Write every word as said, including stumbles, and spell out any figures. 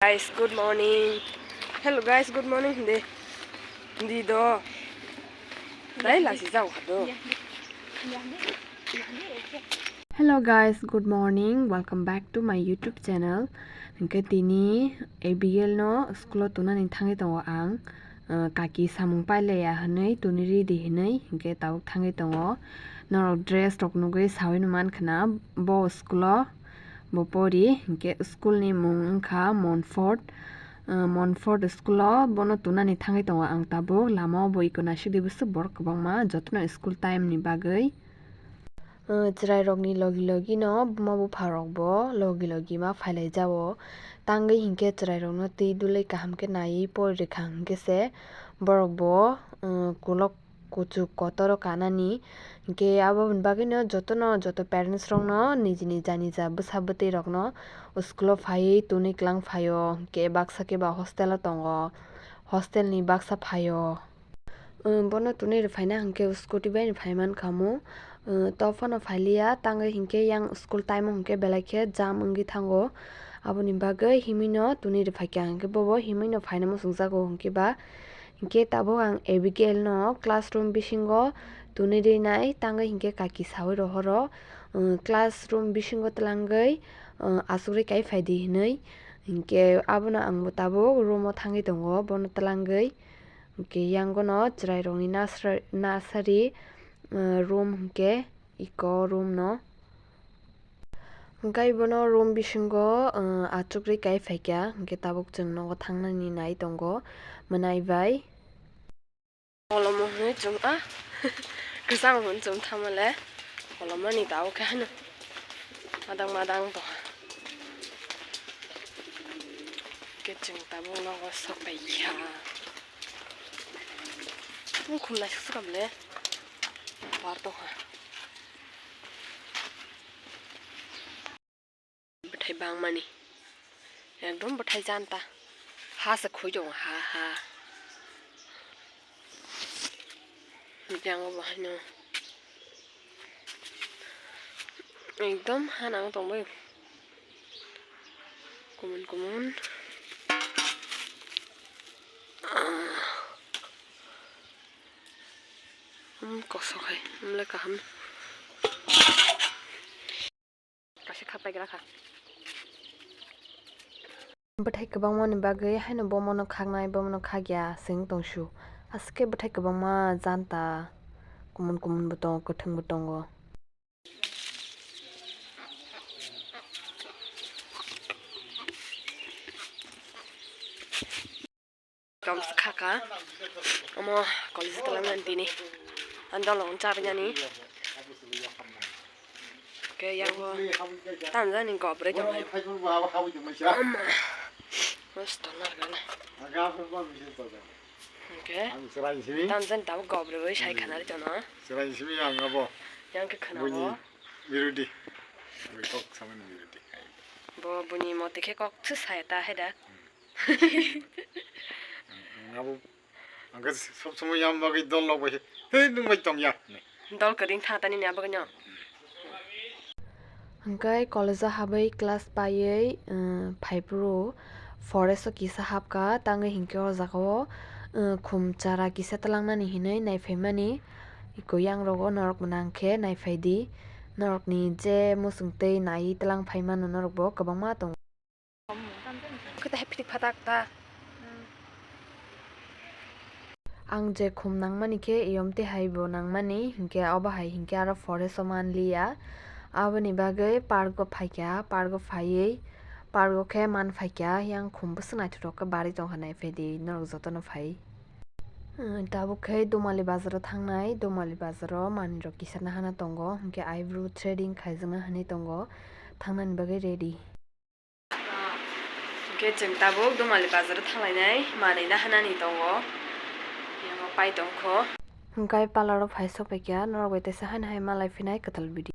Guys, good morning. Hello guys, good morning. Hindi. Hindi do. Dai lasi jao khado. Hello guys, good morning. Welcome back to my YouTube channel. Hingke tini Abigail no school o tunani thangwi tongo ang. Uh, kaki samung pailaya hinwi tuni ready hinwi hingke tabuk thangwi tongo. Norok dress rok nugwi sawi numan khna bo school o. Bo pori hingke school ni mung wngkha Montfort. Uh, Montfort school o bono tunani thangwi tongo ang tabuk. Lama o bo iko naisik di bwswk borok kwbangma jotono school time ni bagwi. Uh, chwrai rok ni logi logi no buma bupha rok bo logi logi ma phailai jao. Tangwi hingke chwrai rok no twi dulwi kaham khe naiwi pori rwkha hingke se borok bo, uh, kolok kuchuk kotor o kanani. Hingke aboni bagwino jotono, joto parents rokno niji nija nija bwsa bwtwi rokno school o phaiwi tuni kwlang phaio, hingke baksa khe ba hostel o tongo, hostel ni baksa phaio. Um, bono tuni rwphaina hingke scooty bai rwphai mankha omo. Um, to phano phailiya, tangwi hingke yang school time o hingke belai khe jam wngwi thango. Aboni bagwi himwino tuni rwphaikha hingke bobo himwino phaina muchungjago hingke ba. Hingke tabuk ang Abigail no classroom bisingo tuni rinai, tangwi hingke kaki sawi rohoro, um, classroom bisingo twlangwi, um, asugwi kai phaidi hinwi. Hingke abono ang bo tabuk room o thangwi tongo, bono twlangwi. Hingke yangono chwrai rokni nasra-, nursery, uh, room hingke iko room no. Hingke bono room bisingo, uh, achukgwi kai phaikha, hingke tabuk chwng nogo thangnani nai tongo, mwnai bai. Kolomo hwnwi chwng a, kwchang hwnwi chwng thamale, kolomani tabuk khe hano madang madang tongkha. Hingke chwng tabuk nogo sok paikha. Mukhum naisuk swkam le bar tongkha. Bwthai bangmani. Ekdom bwthai janta. Ha se khoi tongo, ha, ha. Yang bo haino. Ekdom ha nang tongbai. Kumun kumun. Ah. Hmm, kosok hai. Hmm, le kaham. Kaisa kha paigra kha. Bwthai kwbangmani bagwi haino bomono khaknai, bomono khakya se wng tongsu. Aswk khe bwthai kwbangma janta, kumun kumun bo tongo, kwthwng bo tongo. Kom se kha kha. Omo college o twlang nani tini. Ang dolo wng cha rinani. Ke yang bo. Tam jani gobre jong hai. Omo. Mas to na gana. Ke. Tam jani tam gobre bai sai khana ri jono. Yang ke khana bo. Birudi. Bai kok samani birudi. Bo buni mote khe kok se sai ta hai da. Abo, ang khe sob somoi yang bagwi dol rok bai, "Hey, nwng bai tong ya," hinwi. Dol kwrwng tha tani ni abo khe no. Hwnkhe college o habwi class paiwi, um, phaiphuru forest o kisa hapkha, tangwi hinkhe o jaga o, um, khum chara kisa twlangnani hinwi naiphaimani. Iko yang rogo norok mwnang khe naiphaidi, norokni je muchungtwi naiwi twlang phaimano norokbo kwbangma tongo. Khe ta hephitik phatak ta. Ang je khum nangmani khe eyom twi hai bo nangmani, hinkhe obo hai hinkhe aro forest o manliya. Aboni bagwi park o phaikha, park o phaiwi, park o khe man phaikha, yang khum bwswk naithotok khe barwi tongkha, naiphaidi norok jotono phai. Tabuk khe Dumali bazar o thangnai, Dumali bazar o manwi rok kisa nahana tongo, hinkhe eyebrow threading khaijakna hinwi tongo, thangnani bagwi ready. Hwnkhe chwng tabuk Dumali bazar o thanglainai, manwi nahanani tongo. Yango pai tongkho. Hwnkhe parlour o phai sokphaikha, norok bai teisa haino hai malai phinai kwtal video.